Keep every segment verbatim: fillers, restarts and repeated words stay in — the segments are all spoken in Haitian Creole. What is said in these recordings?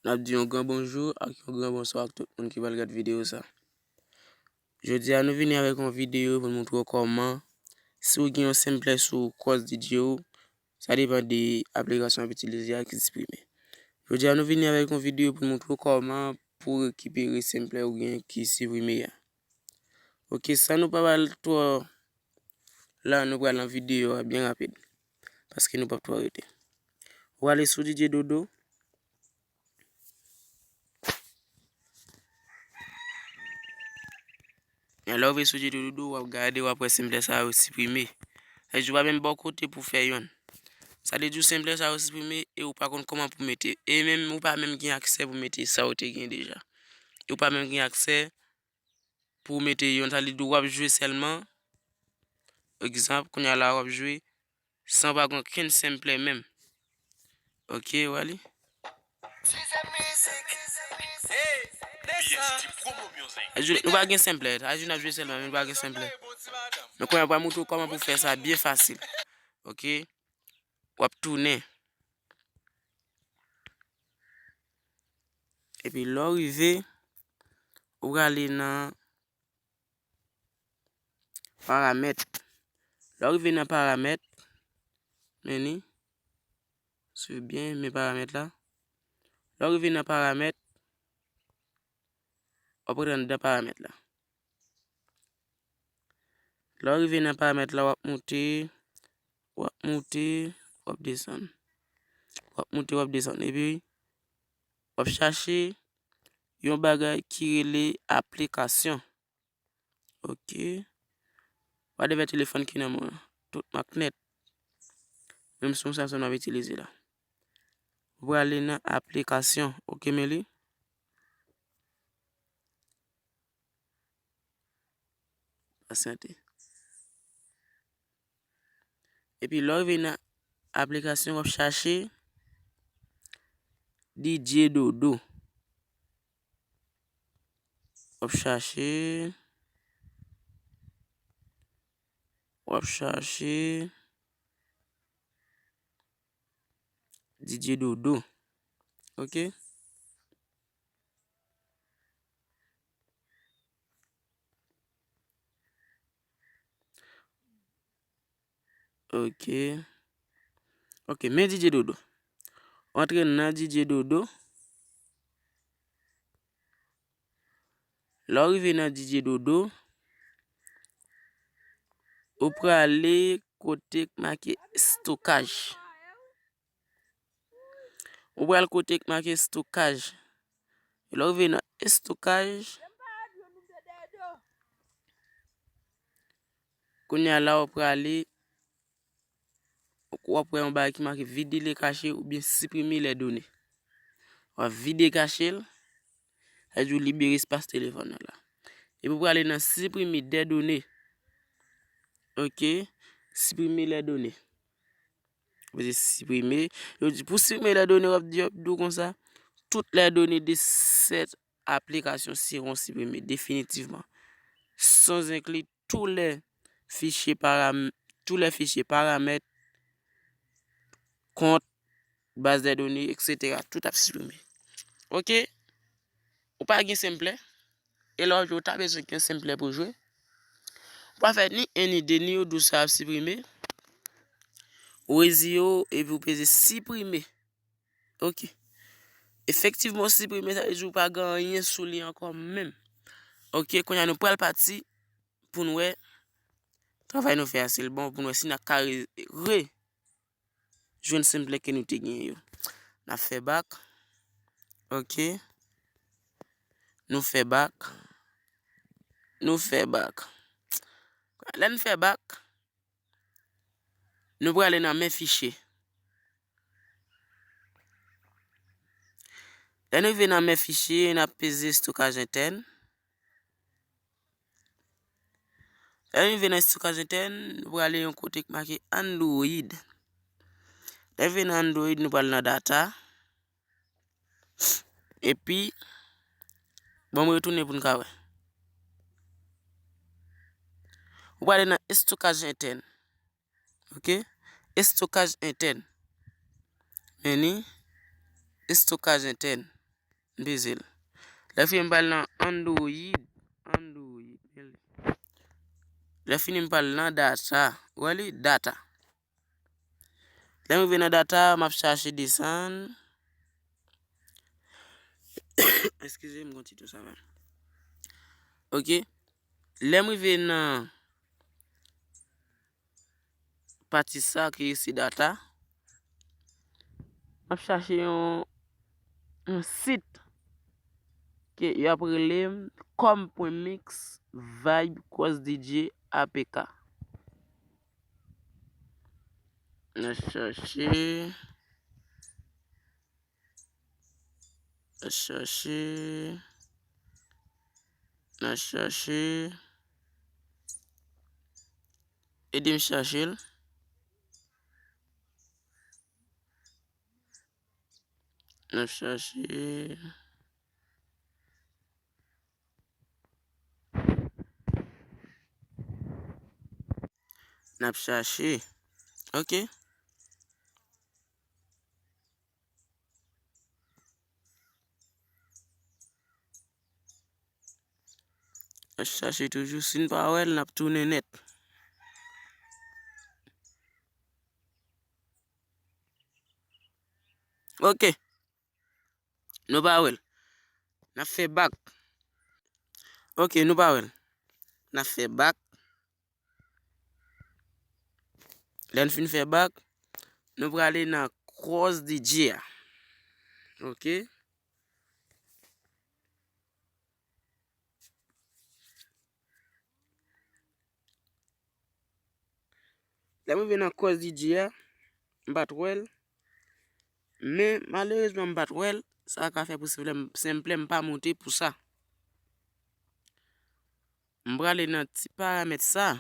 N ap di yon gran bonjou ak yon gran bonswa ak tout moun ki pral gad videyo sa. Jodi a, nou vini avèk yon videyo pou n montre w kòman, si w gen yon sampler sou cross D J w, sa depann de aplikasyon w ap itilize a ki siprime. Jodi a, nou vini avèk yon videyo pou n montre w kòman pou w rekipere sampler ou gen ki siprime a. Ok, san nou pa pral twò la, nou pral nan videyo a byen rapid, paske nou p ap twò rete. Ou ale sou D J Dodo. E lè w rive sou D J Dodo, w ap gade, w ap wè sampler sa yo siprime. Sa vle di w pa menm bò kote pou fè yonn. Sa vle di w sampler sa yo siprime e ou pa konn kòman pou mete. E menm ou pa menm gen aksè pou mete sa ou te gen deja. E ou pa menm gen aksè pou w mete yonn. Sa vle di w ap jwe sèlman. Egzanp, kounye a la w ap jwe san w pa gen okenn sampler menm. Ok, w ale. Sa vle di nou pa gen sampler. Sa vle di n ap jwe sèlman, men nou pa gen sampler. Men kounye a, m pral montre w kòman pou fè sa byen fasil. Ok? W ap tounen. Epi lè w rive, ou prale nan paramèt. Lè w rive nan paramèt, men ni, swiv byen, men paramèt la. Lè w rive nan paramèt, w ap rantre anndan paramèt la. Lè w rive nan paramèt la, w ap moute, w ap moute, w ap desann. W ap moute, w ap desann. Epi, w ap chache yon bagay ki rele aplikasyon. Ok. Whatever telefòn ki nan men w lan. Tout mak nèt. Menm si yon Samsung w ap itilize la. Ou prale nan aplikasyon. Ok, men li. Pasyante. Epi lè w rive nan aplikasyon, w ap chache D J Dodo. W ap chache, w ap chache D J Dodo. Ok? Ok. Ok, men D J Dodo. Ou antre nan D J Dodo. Lè w rive nan D J Dodo, ou prale kote k make estokaj. Ou pral kote k make estokaj. Lè w rive nan estokaj, kounye a la w prale, w ap wè yon bagay ki make vide les caches oubyen supprimer les données. W ap vide kache l, sa vle di w libere espas telefòn nan la. Epi w prale nan supprimer des données. Ok, supprimer les données. Ou peze siprime. Yo di, pou siprime les données, w ap di, yo ap di w konsa, toutes les données de cette application seront supprimées définitivement, sans inclure tous les fichiers param-, tous les fichiers paramètres, compte, base de données, et cetera. Tout ap siprime. Ok? Ou pa gen sampler. E lè w jwe, ou ta bezwen gen sampler pou jwe. Ou pa fè ni en ni de, ni yo di w sa ap siprime. Ou reziye w, epi ou peze siprime. Ok. Efektivman, w siprime, sa vle di w pa gen anyen sou li ankò menm. Ok, kounye a nou pral pati pou n wè travay nou fè a, si l bon, pou n wè si n ap ka re, re jwenn sampler ke nou te genyen yo. N ap fè back. Ok. Nou fè back. Nou fè back. Lè n fè back, nou prale nan men fichye. Lè nou rive nan men fichye, n ap peze estokaj entèn. Lè nou rive nan estokaj entèn, nou prale yon kote k make Android. Lè nou rive nan Android, nou pral nan data. Epi, bon, m retounen pou n ka wè. Ou prale nan estokaj entèn. Ok? Estokaj entèn. Men ni, estokaj entèn. M peze l. Lè fini m pral nan Android. Android. Lè fini m pral nan data. Ou wè li? Data. Lè m rive nan data, m ap chache desann. Eskize m, gon ti tou sa va. Ok. Lè m rive nan pati sa ki se data, m ap chache yon, yon sit ke y ap rele com pwen mix vibe cross D J A P K. N a chache. N a chache. N a chache. Ede m chache l. N ap chache. N ap chache. Ok. N ap chache toujou. Si n pa wè l, n ap tounen nèt. Ok. Nou pa wè l. N ap fè bak. Ok, nou pa wè l. N ap fè bak. Lè n fin fè bak, nou prale nan cross D J a. Ok. Lè m rive nan cross D J a, m pa t wè l. Men, malerezman, m pa t wè l. Sa ka fè pou senplè m, senplè m pa moute pou sa. M prale nan ti paramèt sa.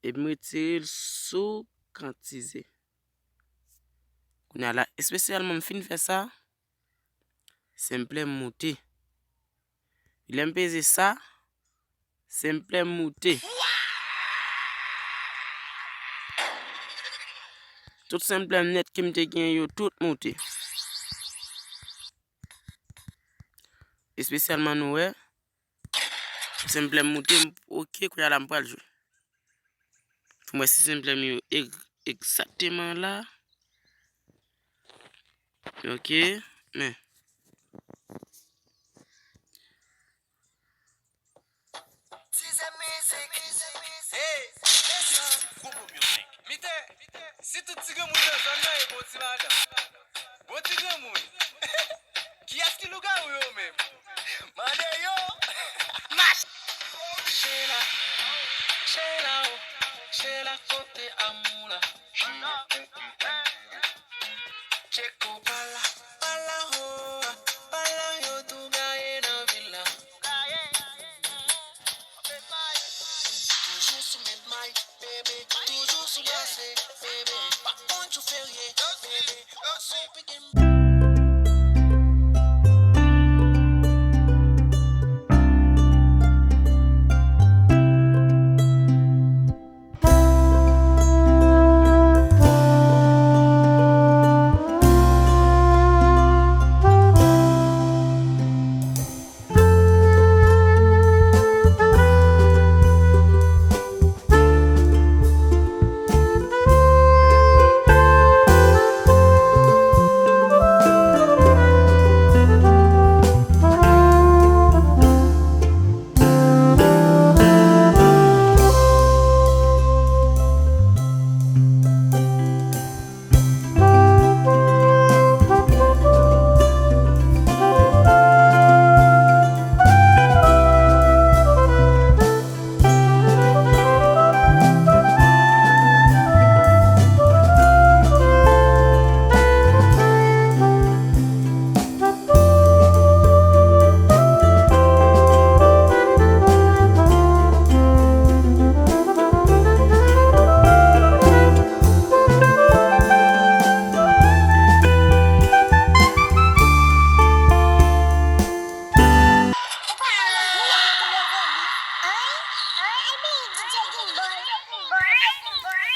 Epi m retire l sou kantize. Kounye a la, espesyalman m fin fè sa, senplè m moute. Lè m peze sa, senplè m moute. Tout senplè m nèt ke m te gen yo, tout moute. Espesyalman nou wè, senplè m moute, m, ok, kounye a la m pral jwe. Pou m wè si senplè m yo eg-, egzakteman la. Ok, men. Hey, desann. Gwo bon mizik. Mite, si tout ti granmoun nan zòn nan e bon ti madanm. Bon ti granmoun. Kiyès ki lougawou yo menm? Mande yo. Mach. Chela, chela, oh, chela kote amou la. Cheko pala, pala ho, pala yo tou gaye nan vil la. Toujou sou mèt may, bebe, toujou sou brase, bebe. Pa konn jou ferye, bebe.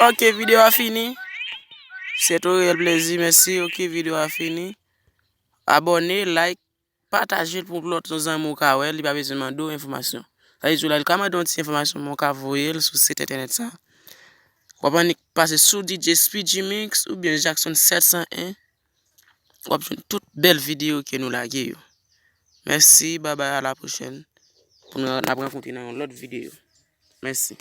Ok, videyo a fini. Se te yon reyèl plezi, mèsi. Ok, videyo a fini. Abòne, like, pataje l pou lòt zanmi w ka wè l, li pa bezwen mande w enfòmasyon. Sa vle di w la, li ka mande w yon ti enfòmasyon, men w ka voye l sou sit entènèt sa. W ap annik pase sou D J Speedy Mix oubyen Jackson sèt san en. W ap jwenn tout bèl videyo ke nou lage yo. Mèsi, babay, a la pwochèn. Pou nou, n ap rankontre nan yon lòt videyo. Mèsi.